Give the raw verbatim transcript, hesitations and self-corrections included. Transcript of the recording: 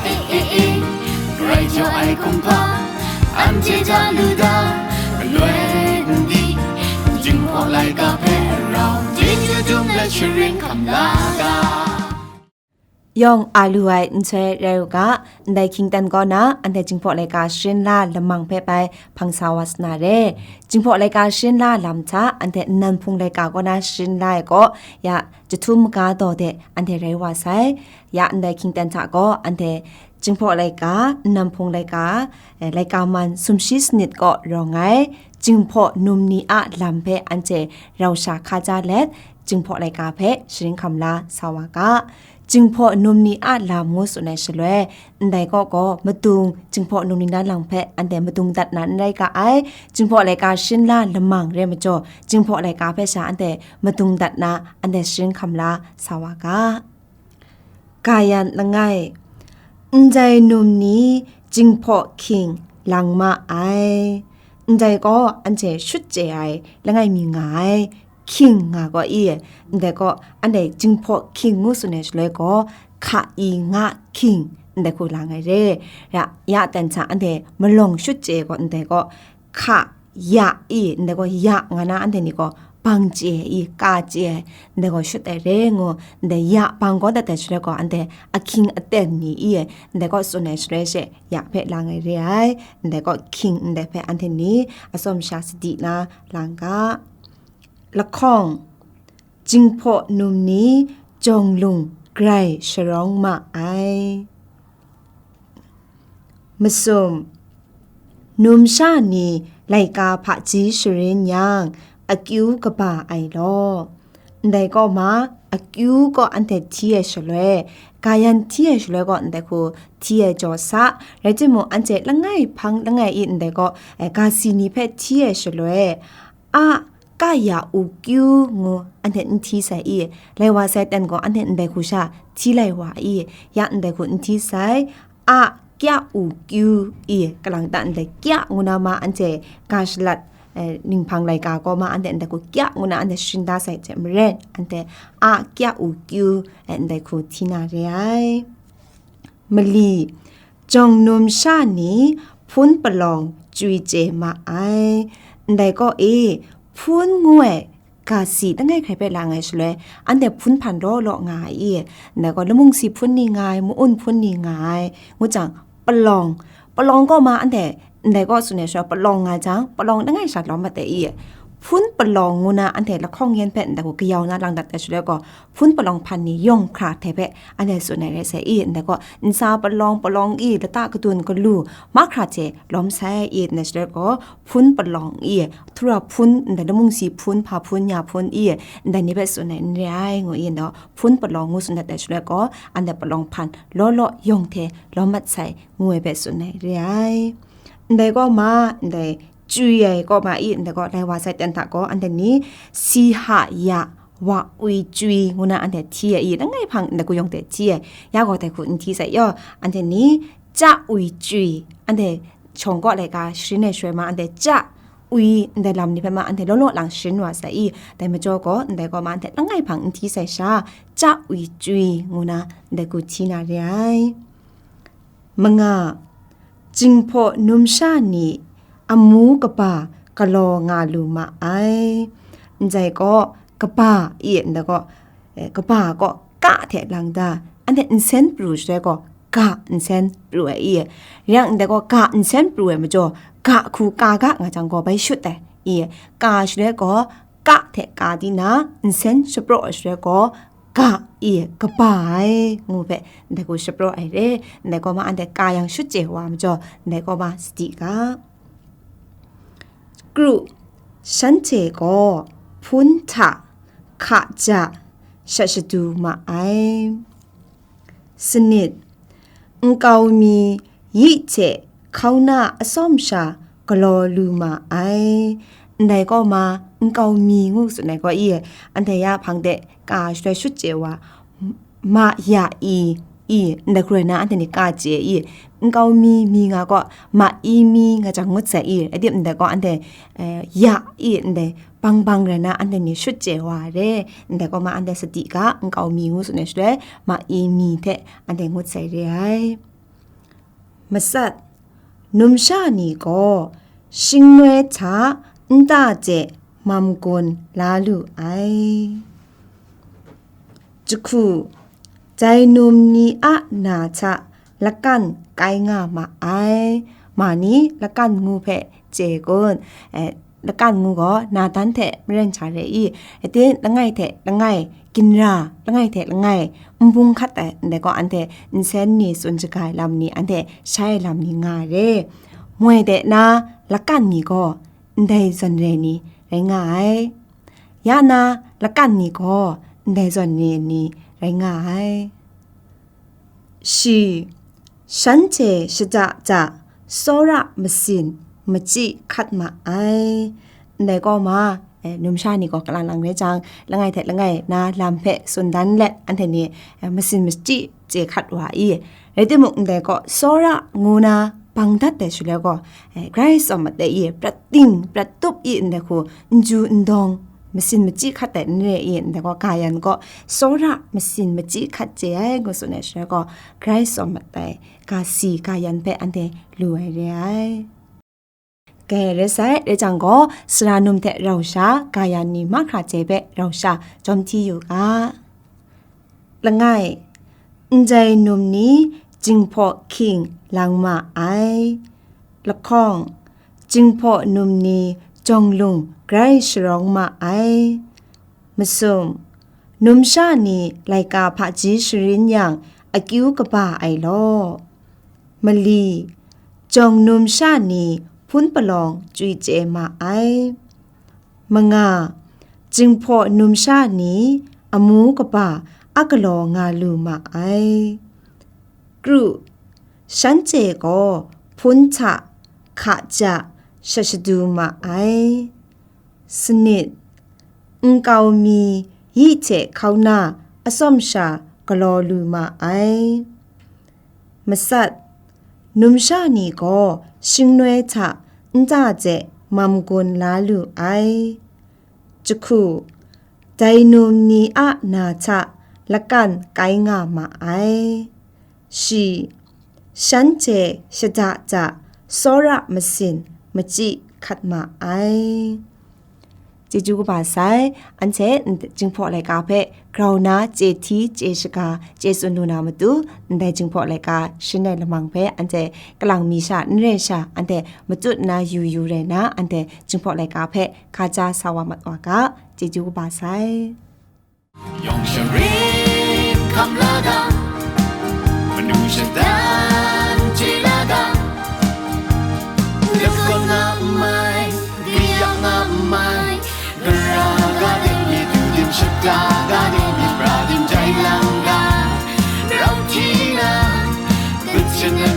E, e, e, grai jaw ai kumhpa, anhte ja lu da, galoi n di, Jinghpaw laika hpe rau, Jinghpaw dum let sharin hkam la ga. Yawng a lu ai nhtoi rai u ga, ndai hkying ten kaw na, anhte Jinghpaw laika sharin la lamang hpe bai hpang sa wa sa na re. Jinghpaw laika sharin la lam hta, anhte nnan hpung laika kaw na sharin la ai kaw, ya, jahtum maga daw de, anhte rai wa sai. Ya ndai hkying ten hta gaw, anhte Jinghpaw laika, nnan hpung laika, eh, laika man sumshi sanit kaw rawng ai, Jinghpaw num ni a lam hpe anhte rau sha hkaja let, Jinghpaw laika hpe sharin hkam la sa wa ga. Jinghpaw num ni a lam ngu tsun ai shaloi, ndai kaw gaw madung Jinghpaw num ni na lam hpe anhte madung dat na n rai ga ai, Jinghpaw laika sharin la lamang rai majaw, Jinghpaw laika hpe sha anhte madung dat na anhte sharin hkam la sa wa ga. Gayan langai, ndai num ni Jinghpaw hkying lang ma ai. Ndai gaw anhte shut chye ai langai mi nga ai, hkying nga gaw i, ndai gaw anhte Jinghpaw hkying ngu tsun ai shaloi gaw, hka i nga hkying ndai hku lang ai re. Ya, ya ten hta anhte malawng shut chye gaw ndai gaw, hka ya i, ndai gaw ya nga na anhte ni gaw bang chye i, ka chye ai, ndai gaw shut ai re ngu, ndai ya bang gaw dat ai shaloi gaw, anhte ahkying aten ni i, ndai gaw tsun ai shaloi she, ya hpe lang ai re ai, ndai gaw hkying ndai hpe anhte ni atsawm sha sadi na lang ga. Lahkawng, Jinghpaw num ni jawng lung grai sharawng ma ai. Masum, numsha ni laika hpaji sharin yang, akyu kaba ai law. Ndai kaw ma, akyu kaw anhte hti ai shaloi, gayan hti ai shaloi kaw ndai hku hti ai jaw sa, rai timung, anhte langai hpang langai i ndai kaw, eh, gasi ni hpe hti ai shaloi, a, ka ya u kyu ngu anhte n hti sai i, lai wa sai ten gaw anhte ndai hku sha hti lai wa i, ya ndai hku n hti sai, a, kya u kyu i, kalang ta ndai kya ngu na ma anhte ga shalat, eh, ninghpang laika gaw ma anhte ndai hku kya ngu na anhte sharin da sai hte maren, anhte a, kya u kyu, eh, ndai hku hti na re ai. Mali, jawng numsha ni hpun palawng chywi chye ma ai. Ndai kaw e, hpun ngu ai gasi langai hkrai hpe lang ai shaloi, anhte hpun hpan law law nga ai i, ndai gaw lamung si hpun ni nga ai, ma-un hpun ni nga ai, ngu jang, palawng, palawng kaw ma anhte, ndai kaw tsun ai shaloi, palawng nga jang, palawng langai sha lawm mat ai i, hpun palawng ngu na anhte lahkawng yan hpe ndai gaw kayau na lang dat ai shaloi gaw, hpun palawng hpan ni yawng hkra hte hpe anhte tsun ai rai sai i, ndai gaw, ntsa palawng, palawng i, lata kadun galu, mahkra hte lawm sai i, ndai shaloi gaw, hpun palawng i, htura hpun, ndai lamung si hpun, hpa hpun, nya hpun i, ndai ni hpe tsun ai n re ai, ngu i, ndai hpun palawng ngu tsun dat ai shaloi gaw, anhte palawng hpan law law yawng hte lawm mat sai, ngu ai hpe tsun ai re ai. Ndai kaw ma, ndai chywi ai kaw ma i, ndai gaw lai wa sai ten hta gaw, anhte ni si ha ya, wa wi chywi ngu na anhte hti ai i, langai hpang ndai hku yawng hte hti ai, ya gaw dai hku n hti sai yaw, anhte ni, cha wi chywi, anhte shawng kaw laika sharin ai shaloi ma, anhte cha wi ndai lam ni hpe ma, anhte law law lang sharin wa sai i, dai majaw gaw, ndai gaw ma, anhte langai hpang n hti sai sha, cha wi chywi ngu na ndai hku hti na re ai. Manga, Jinghpaw numsha ni amu kaba galaw nga lu ma ai. Ndai gaw, kaba i ndai gaw, eh, kaba gaw ka hte lang da, anhte nsen pru shaloi gaw, ga nsen pru ai i. Yang ndai gaw, ga nsen pru ai majaw, ga hku ka ga nga jang gaw bai shut ai i. Ka shaloi gaw, ka hte ka di na, nsen shapraw ai shaloi gaw, ga i kaba ai, ngu hpe, ndai hku shapraw ai re, ndai kaw ma anhte ka yang shut chye wa majaw, ndai kaw ma sadi ga. Kru, shanhte gaw hpun hta hka ja shat shadu ma ai. Sanit, nkau mi yi hte hkauna atsawm sha galaw lu ma ai. Ndai kaw ma, nkau mi ngu tsun ai gaw i, anhte ya hpang de ka shaloi shut chye wa, ma ya i, i, ndai hkru na anhte ni ka chye i, nkau mi, mi nga gaw, ma i mi nga jang ngut sai i, rai tim ndai gaw anhte, eh, ya i, ndai bang bang rai na anhte ni shut chye wa ai re, ndai kaw ma anhte sadi ga, nkau mi ngu tsun ai shaloi, ma i mi hte anhte ngut sai re ai. Matsat, numsha ni gaw shingnoi hta nta hte mam gun la lu ai. Jahku, dai num ni a na hta lakan kai nga ma ai. Ma ni lakan ngu hpe chye kun? Eh, lakan ngu gaw nadan hte maren sha re i? Atin langai hte langai, ginra langai hte langai, nbung hkat ai ndai gaw, anhte nsen ni tsun shaga ai lam ni, anhte shai ai lam ni nga ai re. Moi de na lakan ni gaw ndai zawn re ni rai nga ai. Ya na lakan ni gaw ndai zawn re ni rai nga ai. Shi, shanhte shada da tsawra masin machyi hkat ma ai. Ndai kaw ma, eh, numsha ni gaw kalang lang rai jang, langai hte langai na lam hpe tsun dan let, anhte ni, eh, masin machyi chye hkat wa i? Rai timung, ndai kaw tsawra ngu na bang dat ai shaloi gaw, eh, grai tsawm mat ai i? Prat ting, prat tup i? Ndai hku n ju n dawng, masin machyi hkat ai n re i? Ndai gaw ga yan gaw tsawra masin machyi hkat chye ai ngu tsun ai shaloi gaw, grai tsawm mat ai ga si ga yan hpe anhte lu ai re ai. Kai rai sai, rai jang gaw, sara num hte rau sha ga yan ni mahkra chye hpe rau sha jawm hti yu ga. Langai, ndai num ni jinghpaw hking lang ma ai. Lahkawng, jinghpaw num ni jawng lung grai sharawng ma ai. Masum, numsha ni laika hpaji sharin yang akyu kaba ai law. Mali, jawng numsha ni hpun palawng chywi chye ma ai. Manga, jinghpaw numsha ni amu kaba a galaw nga lu ma ai. Kru, shanhte gaw hpun hta hka ja shat shadu ma ai. Sanit, nkau mi yi hte hkauna atsawm sha galaw lu ma ai. Matsat, numsha ni gaw shingnoi hta nta hte mam gun la lu ai. Jahku, dai num ni a na hta lakan kai nga ma ai. Shi, shanhte shada da tsawra masin machyi hkat ma ai. Chyeju kaba sai, anhte n-, Jinghpaw laika hpe grau na chye hti, chye shaga, chye tsun lu na matu, ndai Jinghpaw laika shin ai lamang hpe anhte kalang mi sha, n re sha, anhte matut na yu yu rai na, anhte Jinghpaw laika hpe hkaja sa wa mat wa ga. Chyeju kaba sai. Yawng sharin hkam la ga, manu shadan chye la ga, lakau na mai, kayang na mai, gara ga de mi, du dim shata ga de mi, pra dim jai lang ga, rau hti na, gachyen na